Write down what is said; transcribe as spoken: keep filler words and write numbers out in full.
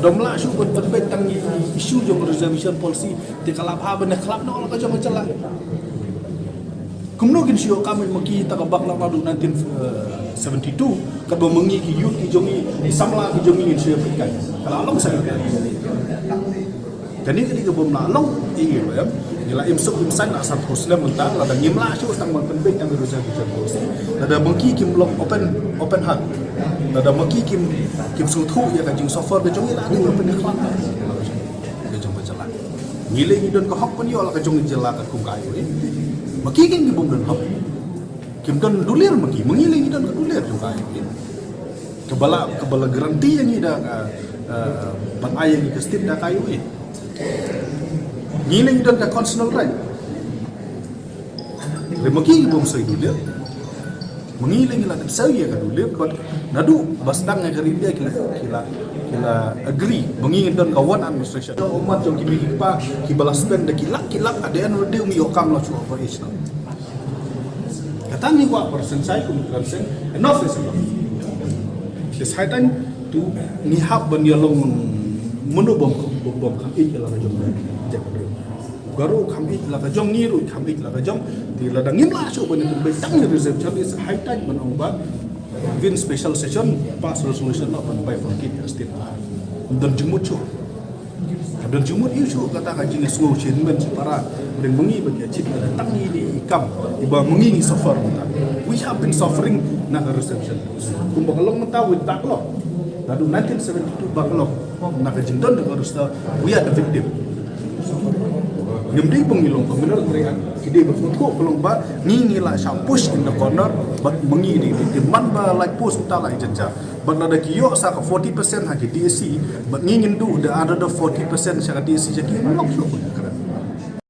Dom lah shu ban pynbeit tang ïa issue jong reservation policy te ka la bha ban khlap noh la ka jong ka jylla. Kumno kin shu ïoh kam ma ki ta ka bak la naduh nineteen seventy-two, ka ba ma ngi ki youth ki jong ngi, ki samla ki jong ngi ngin shu ïoh pynkai. Ka la long sa ka. Kane ka dei ka bym la long i ba em. Ngi la im suk im saiñ la san phew snem mynta, lada ngim lah shuh tang ban pynbeit tang reservation policy. Lada ma ki kim long open, open heart. Lada ma ki kim, kim sngewthuh ïa ka jingsuffer ka jong ngi, la dei ban pynïakhlad ka jong ka jylla. Ngi lei ngi don ka hok ban ïoh la ka jong ka jylla katkum ka aiu. Ma ki kim, kim bym don hok. Kim don dulir ma ki, ma ngi lei ngi don ka dulir jong ka aiu. Kaba la, kaba la guarantee ïa ngi da ka, eh, ban ai ïa ngi ka state da ka aiu. Ngi lei ngi don ka constitutional right. Lei ma ki ki bym soi dulir. Ma ngi lei ngi la dep soi ïa ka dulir, but naduh ba sdang ïa ka ri India ki la, ki la, ki la agree ba ngi don ka one administration. Ka ummat jong ki mei ki kpa kiba la spend da ki lak ki lak, at the end of the day ym ïoh kam la shuh ba age na. Kata ngi kwah ban sngewsih kum kan seng, enough is enough. It's high time to ngi hap ban ïalong mano bym, bym, bym kham ïeit la ka jong ngi. Jack Brem. Garo kham ïeit la ka jong ngi ruh, kham ïeit la ka jong. Te lada ngim lah shuh ban ïa pynbeit tang reservation, it's high time ban ong ba convene special session, pass resolution, ban bifurcate ïa ka state. Don jingmut shuh. Don jingmut ïa shuh kata ka jingsngew sha hynmen sha para. Bad ma ngi ba ki achieve tang ïa i kam iba ma ngi ngi suffer mynta. We have been suffering na ka reservation. Kumba ka long mynta with backlog. Naduh nineteen seventy-two backlog. Na ka jingdon da ka register, we are the victim. Ngim dei ba ngi long ka mineral area. Ki dei ba sngewthuh ka long ba ngi ngi la shah push in the corner, bad ma ngi dei victim. Man ba la post mynta la i jynjar. Bad lada ki ïoh sa ka forty percent ha ki D A C, bad ngi ngin duh the other forty percent sha ka D A C sha ki, ym long shuh ban kren.